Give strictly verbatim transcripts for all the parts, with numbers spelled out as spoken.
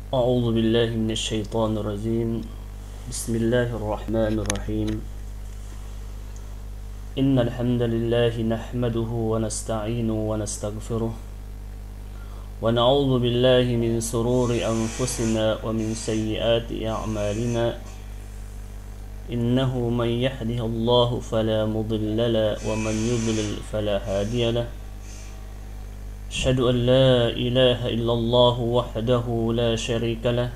أعوذ بالله من الشيطان الرجيم. بسم الله الرحمن الرحيم. إن الحمد لله نحمده ونستعينه ونستغفره، ونعوذ بالله من شرور أنفسنا ومن سيئات أعمالنا. إنه من يهده الله فلا مضل له، ومن يضلل فلا هادي له. أشهد أن لا إله إلا الله وحده لا شريك له،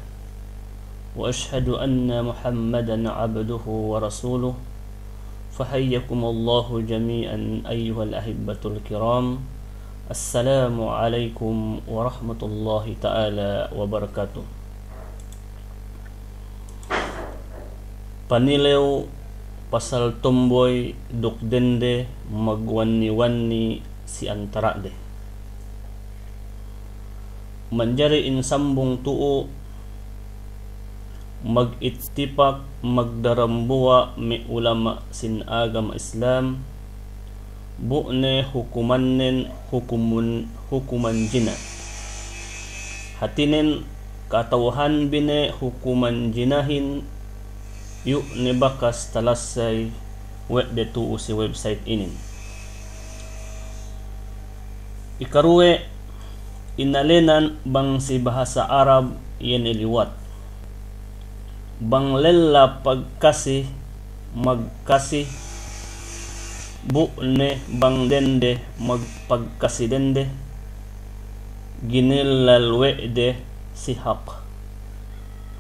وأشهد أن محمدا عبده ورسوله. فحياكم الله جميعا أيها الأحبة الكرام. السلام عليكم ورحمة الله تعالى وبركاته. Panilew pasal tomboy duk dende magwanni-wanni si antara'de. Manjari in sambung tu'u, magittipak magdarambuwa' me' ulama' sin agama Islam, bu ne hukumannen hukumun, hukuman jina. Hātinen kata'uhanbi ne hukuman jinahin, iyu' ne bakas talassay we' de tu'u si website inin. Ikaruwe, inalenan bang si bahasa Arab iye ne liwat. Bang lella pagkasi, magkasi, bu ne bang dende magpagkasi dende, ginellal we' de si hak.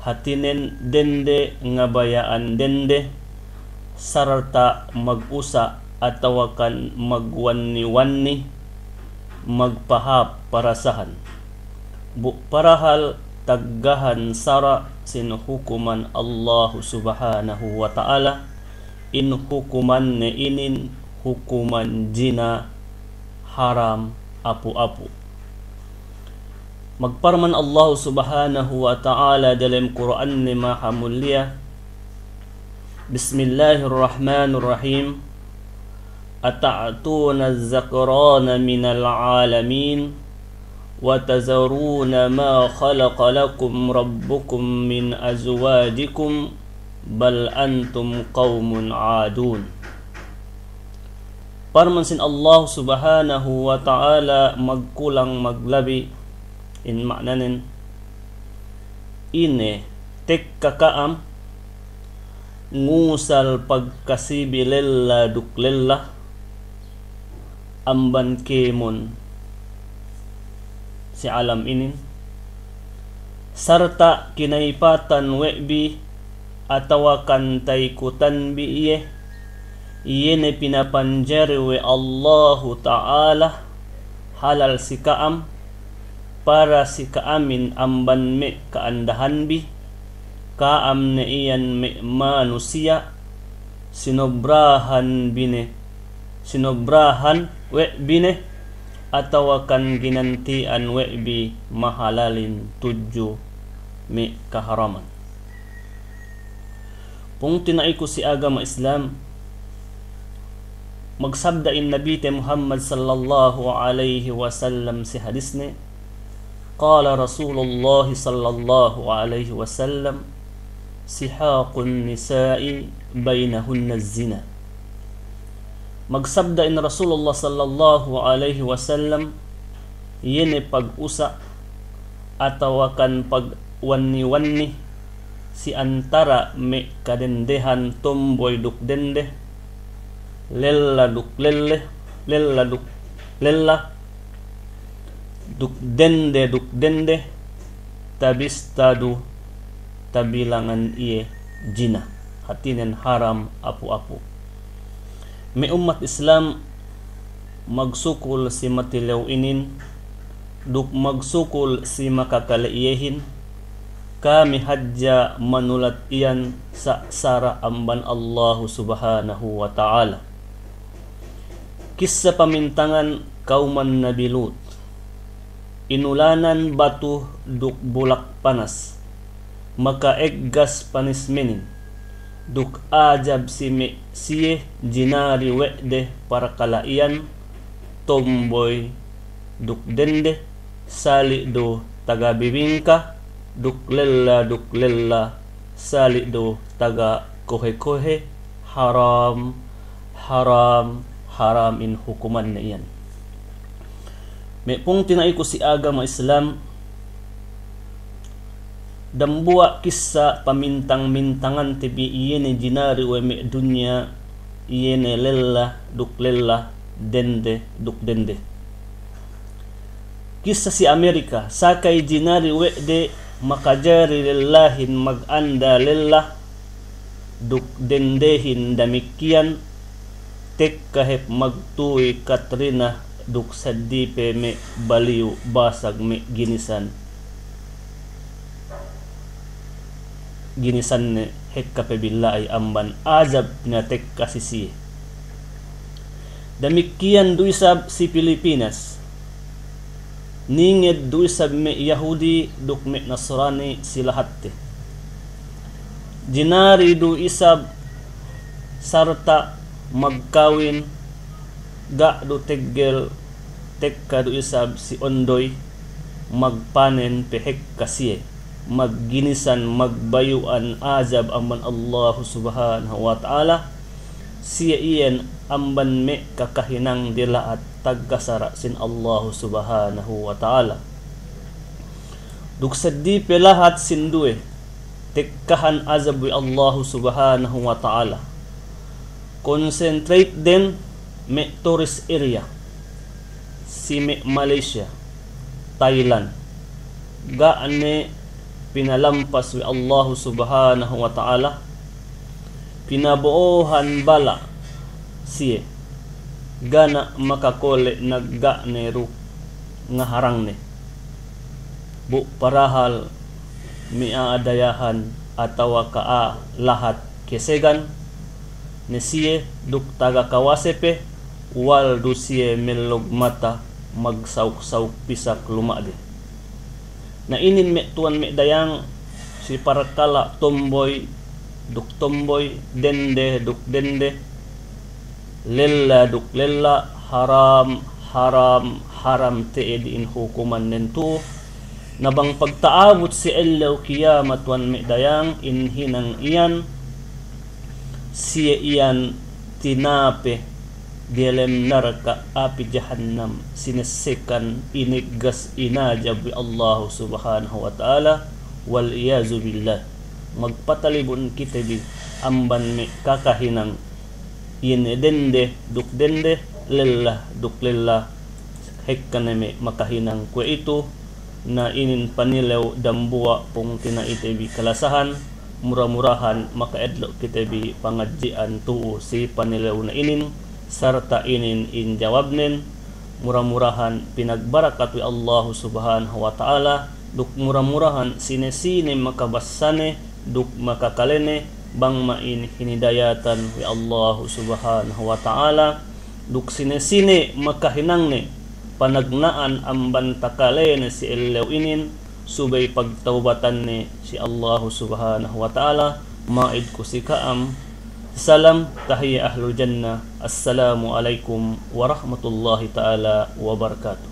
Hātinen dende ngabaya'an dende, sarta' magusa' atawakan magwanni-wanni, magpahāp parasahan. Bu parahal taggahan sara' sin hukuman Allahu Subhanahu wa Ta'ala, in hukumanne inin hukuman jina, haram apu-apu. Magparman Allahu Subhanahu wa Ta'ala dalem Kur'anne maha mulia, Bismillahirrahmanirrahim. أتأتون الذكران من العالمين وتذرون ما خلق لكم ربكم من أزواجكم بل أنتم قوم عادون. Parman sin Allah Subhanahu wa Ta'ala magkulang maglabi, in ma'nanen, ine tekka ka'am ngusal pagkasibi lella duk lella amban kēmon si alam inin, sarta' kinaypatan we' bi atawakan taykutanbi iye, iye ne pinapanjari we' Allahu Ta'ala halal si ka'am, para si ka'amin amban me' ka'andahanbi, ka'am ne iyan me' manusiya', sinobrahan bi ne, sinobrahan we' bi ne, atawakan ginanti'an we' bi mahalalin tudju me' kaharaman. Pungtina'iku si agama Islam, magsabda in Nabite Muhammad sallallahu alayhi wasallam si hadisne, قال رسول الله صلى الله عليه وسلم: سحاق النساء بينهن الزنا. Magsabda in Rasulullah sallallahu alayhi wasallam, iye ne pag-usa' atawakan pagwanni-wanni si antara' me' kadendehan tomboy duk dende, lella duk lelle, lella duk lella, duk dende duk dende, tabistadu tabilangan iye jina, hātinen haram apu-apu. Me' ummat Islam, magsukul si matilew inin, duk magsukul si makakale iyehin, kami hadja manulat iyan sa-, sara' amban Allahu Subhanahu wa Ta'ala. Kissa pamintangan kawman Nabi Lut. Inulanan batu duk bulak panas, makaeggas panismenin, duk ajab si me' siye jinari we' de parkala' iyan, tomboy duk dende, sali' du taga bibingka, duk lella, duk lella, sali' du taga kohe-kohe, haram, haram, haram in hukumanne iyan. Me' pungtina'iku si agama Islam, dambuwa' kissa pamintang-mintangante bi iye ne jinari we' me' dunya, iye ne lella duk lella, dende duk dende. Kissa si Amerika, sakay jinari we' de makajari lellahin maganda lella, duk dendehin damikkiyan, tekka hep magtuwi Katrina duk seddili pe me' baliyu basag me' ginisan. Ginisanne hekka pe billa'i amban ajab pinatekka si siye. Damikkiyan du isab si Pilipinas. Ninged du isab me' Yahudi duk me' Nasrani si lahatte. Jinari du isab sarta' magkawin, ga' du teggel, tekka du isab si ondoy, magpanen pe hekka siye, magginisan, magbayu'an ajab amban Allahu Subhanahu wa Ta'ala, siye iyan amban me' kakahinang de lahat tagga sara' sin Allahu Subhanahu wa Ta'ala. Duk seddili pe lahat sinduwe, tekkahan ajab we' Allahu Subhanahu wa Ta'ala. Concentrate den me' tourist area, si me' Malaysia, Thailand. Ga' ne pinalampas we' Allahu Subhanahu wa Ta'ala, pinabo'ohan bala' siye, ga' ne makakole' nagga' ne duk ngaharangne. Bu parahal me' a'a dayahan atawa ka a'a lahat kesegan ne siye duk taga kawase pe, wal du siye mellog mata magsauk-sauk pisak luma'de. Na inin me' tuwan me' dayang si parkala' tomboy duk tomboy, dende duk dende, lella duk lella, haram, haram, haram te'ed in hukumannen tu'u. Na bang pagta'abut si ellew kiyamat tuwan me' dayang in hinang iyan, siye iyan tinape diyalem narka' api jahannam, sinessekan, ineggas, inajab we' Allahu Subhanahu wa Ta'ala, wal iyazu billah. Magpatalibun kite bi amban me' kakahinang, iye ne dende duk dende, lella duk lella, hekka ne me' makahinang kuwe'itu. Na inin panilew dambuwa' pungtina'ite bi kalasahan, mura-murahan maka'eddo' kite bi pangadji'an tu'u si panilew na inin, sarta' inin in jawabnen, mura-murahan pinagbarakat we' Allahu Subhanahu wa Ta'ala, duk mura-murahan sine-sine makabassa ne duk makakale ne, bang ma'in hinidayatan we' Allahu Subhanahu wa Ta'ala, duk sine-sine makahinang ne panagna'an amban takalene si ellew inin, subey pagtawbatan ne si Allahu Subhanahu wa Ta'ala. Ma'id ku si ka'am salam, tahiyya ahlul jannah, assalamu alaikum warahmatullahi ta'ala wabarakatuh.